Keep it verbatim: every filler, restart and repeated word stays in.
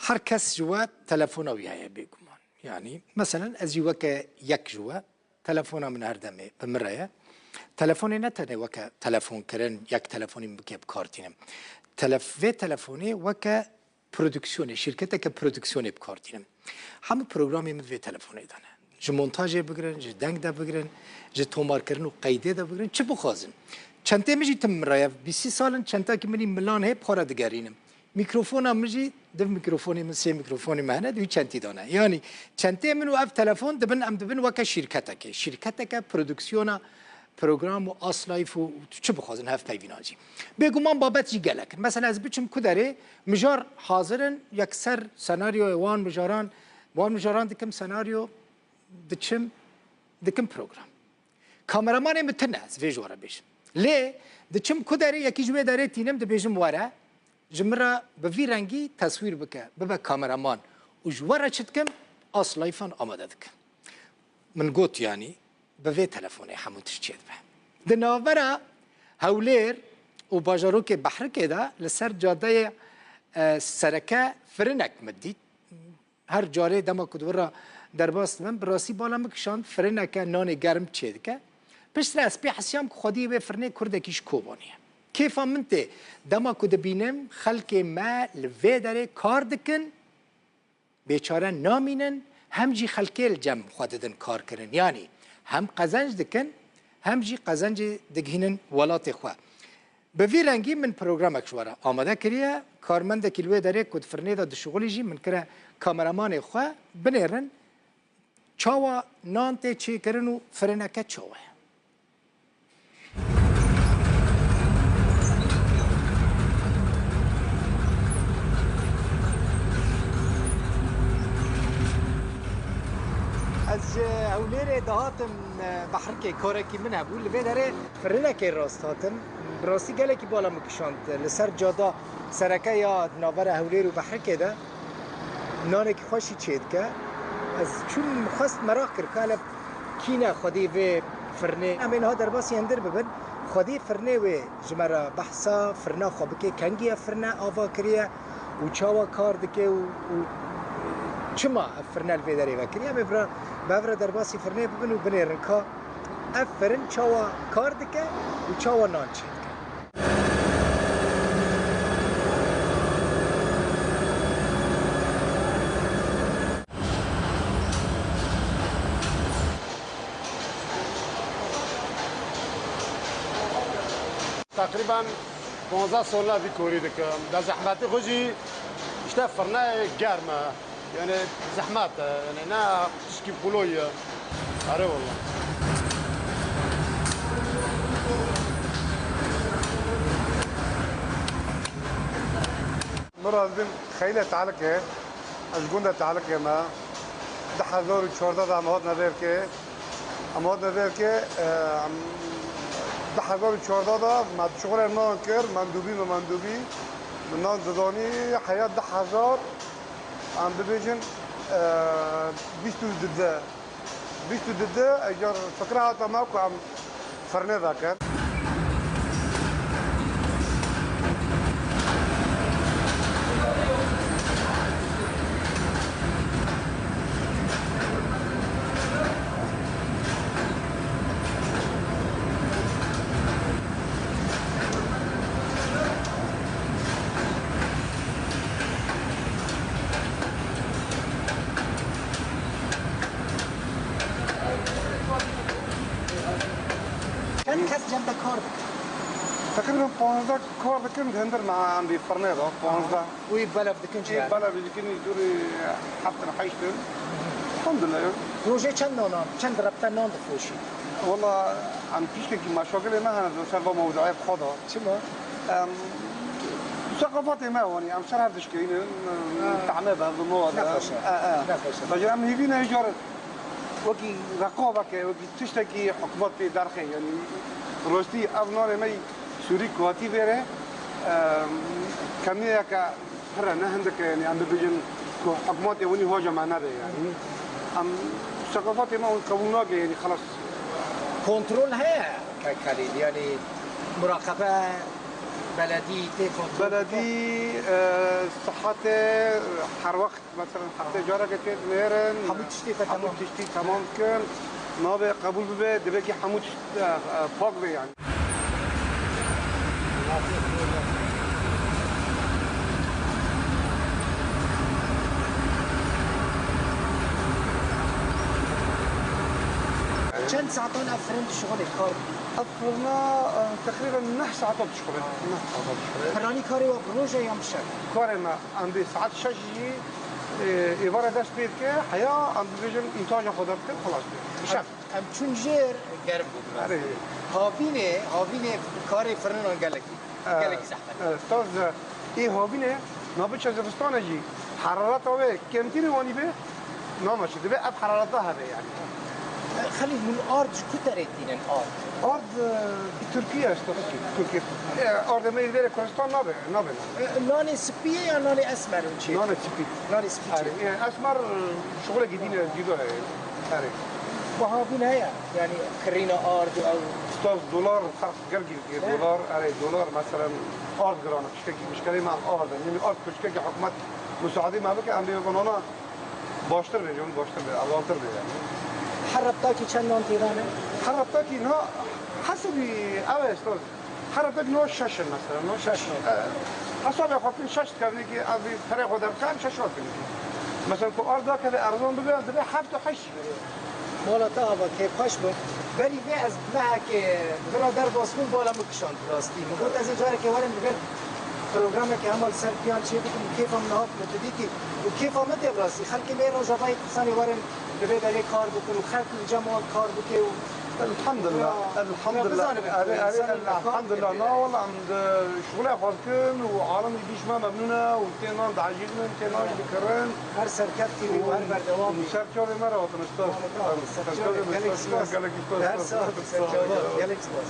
Her kes ji we telefona wî heye bêguman. Yanî, meselen, ez jî weke yek ji we, telefona min her demê bi min re ye. Telefonê ne tenê weke telefonkirin, yek telefonî min bike bi kar tînim. Telef-, vê telefonê weke prodüksiyonê, şîrketeke prodüksiyonê bi kar tînim. Hemû programê min vê telefonê de ne. Ji montajê bigirin, ji deng de bigirin, ji tomarkirin û qeydê de bigirin, çi bixwazin. Çentê min jî tim min re ye. Bîst sal in çentekî min î milan hê bi xwe re digerînim. Mîkrofona min jî, div mîkrofonê min, sê mîkrofonê min hene, di wî çentî de ne. Yanî çentê min û ev telefon dibin, em dibin weke şîrketekê. Şîrketeke prodüksiyona program û Aslife û tu çi bixwazin hevpeyvînan jî. Bêguman babet jî gelek in. Mesela ez biçim ku derê mijar hazir in, yekser senaryoyê wan mijaran, wan mijaran dikim senaryo, diçim, dikim program. Kameramanê min tune, ez vê ji we re bêjim. Lê diçim ku derê, yekî ji wê derê tînim, dibêjim were, ji min re bi vî rengî teswîr bike, bibe kameraman û ji we re çi dikim, Aslifan amade dikim. Min got, yanî bi vê telefonê hemû tişt çêdibe. Di navbera Hewlêr û bajarokê Behrikê de li ser cadeyê, e, sereke firinek min dît. Her carê dema ku di wir re derbas dibim, bi rastî bala min kişand, firineke nanê germ çêdike. Piştre ez pê hesiyam ku xwediyê wê firinê kurdekî ji Kobanê ye. Kêfa min tê, dema ku dibînim xelkê me li vê derê kar dikin, bêçare namînin, hem jî xelkê li cem xwe didin karkirin. Yanî hem qezenc dikin, hem jî qezencê digihînin welatê xwe. Bi vî rengî min programek ji we re amade kiriye. Karmendekî li wê derê ku di firnê de dişuxulî jî min kire kameramanê xwe binêrin çawa nan tê çêkirin û firineke çawa ye. Ez ji Hewlêrê dihatim, e, Behrikê karekî min hebû. Li vê derê firinekê rast hatim. Bi rastî gelekî bala min kişand. Li ser cada sereke ya navbera Hewlêr û Behrikê de nanekî xweşî çêdike. Ez çûm, xwest meraq kir ka hele kî ne xwedî vê firnê. Em ê niha derbasî hindir bibin. Xwedî firnê wê ji me re behsa firna xwe bike, kengî ye firne ava kiriye û çawa kar dike û, û çima ev firne li vê derê vekiriye. Em ê bi re, bi hev re derbasî firnê bibin û binêrin ka ev firin çawa kar dike û çawa nan çêdike. Teqrîben panzdeh sal e vî korî dikim. De zehmetî xwe jî işte firne germ e. Yani zehmet e. Yani ne tişkî kolay ye. Erê wallah. Min re dibin xeyle tehlike. Ez ji gund de tehlike me. Du hezar û çardeh de em hatine vê yekê. Em hatine vê yekê, e, em, du hezar û çardeh de me dişuxulê nan kir, mendûbî me mendûbî. Min nan dizanî heya du hezar, em bibêjin, e, bîst û du de. Bîst û du de, eger fikra hata me ku em firnê vekin. Çend kes cem de kar dikin? Teqrîben panzdeh kar dikin, di hindir me em vî firnê de, panzdeh. Wî belav dikin jî Ê, yani. Belav dikin, dûrî heft in, heşt in. Elhamdulillah. Rojê çend nana, çend repte nan difiroşî? Wala em tiştekî meşakilê me hene di ser va mewduaya xwe de. Çima? Em, seqafatê me wanî, em ser hev dişkeynin, Ha. Tahme be, bi me de. Ne xweş e. E, e. Ne xweş e. Bacı em hîvî ne car wekî reqabeke, wekî tiştekî hikûmet pê derxe, yanî rastî ev nanê me yî Sûrî ku hatî vêre, em, kemiyeke pir e, ne hindik e, yanî em bibêjin ku hikûmetê winî hoca me nebe, yanî em seqafatê me hûn qebûl nake, yanî xelas. Kontrol heye, Kek Xelîl, yanî muraqebe Beledî tê kontrol dike? Beledî, e, sihete her wext, mesela, heftê careke tê dinêrin. Hemû tiştê te hemû temam? Tiştî temam dikin. Nabê qebûl bibe, divê ki hemû tişt, e, e, pak be yani. Çend saetan ev firin dişixulê kar dikî? Ev firina, e, teqrîben neh saeta dişixulê. Neh saeta dişixulê. Piranî karê we bi roj e yan bi şev? Karê me em bi saet şeş jî, e, êvara dest pê dike, heya em dibêjin întaja xwe derdike, xelas be. Bi şev. Em çûn jêr germ bû biraz. Erê. Havînê, havînê karê firinan gelekî, e, gelekî zehmet. E, taz, e, ê havînê, nabiçe zivistanê jî herareta wê kêmtirî wanî be, namaçe. Divê ev herareta hebe yani. E, Xelîl, hûn ard ji ku terê tînin ard? Ard, e, Tirkiye, Tirkiye. E, ardê me yê vêrê Kurdistan nabe, nabe. E, nanê spî ye ya nanê esmer hûn çê? Nanê spî. Nanê spî çê? Erê, e, esmer, e, şixulekî dîne, cîdo heye. Erê. Buha bûn heye? Yani kirîna ard û ew. Ustaz, dolar ferq gel girtiye. He. Dolar, erê, dolar, meselen, ard giran e, pişkekî, pişkerê me ard e. Yani ard pişkekî hikûmet musaadê me bike, em bê vê nana baştir bê, yani baştir bê, evaltir bê yani. Her reptakî çend nan têdane? Her reptakî niha hesabî ev e, ustaz. Her reptak niha şeş in mesela, niha şeş. Şeş in. E, hesabê xwe kin şeş dikevin ki ev perê xwe derdikan şeş hat kin. Mesela ku ard dakeve erzan bibe, divê heft û heşt. Mala te ava kêfxweş bû. Berî vê ez mehekê bira derbas bûm, bala min kişand rastî. Min got ez ê carekê werim li gel programekê hema li ser piyan çê bikim û kêfa min hat min tu dîtî û kêfa min tê bi rastî. Xelkê me yê Rojavayê Kurdistanê werin li vê derê kar bikin û xelk li cem wan kar bike û Elhamdulillah, ya, elhamdulillah. Ya, bizanibin Erê, erê, insan elhamdulillah. Kar bike. Na wala em di şixulê xwe dikin û alemî dîş me memnûn e û tê nan diejînin, tê nan jî dikirin. Her serkeftî bî û her berdewam bî. Û serçavê me re hatin ustaz. Serçavê me, gelek spas. Gelek spas. Her saet serçava. Gelek spas.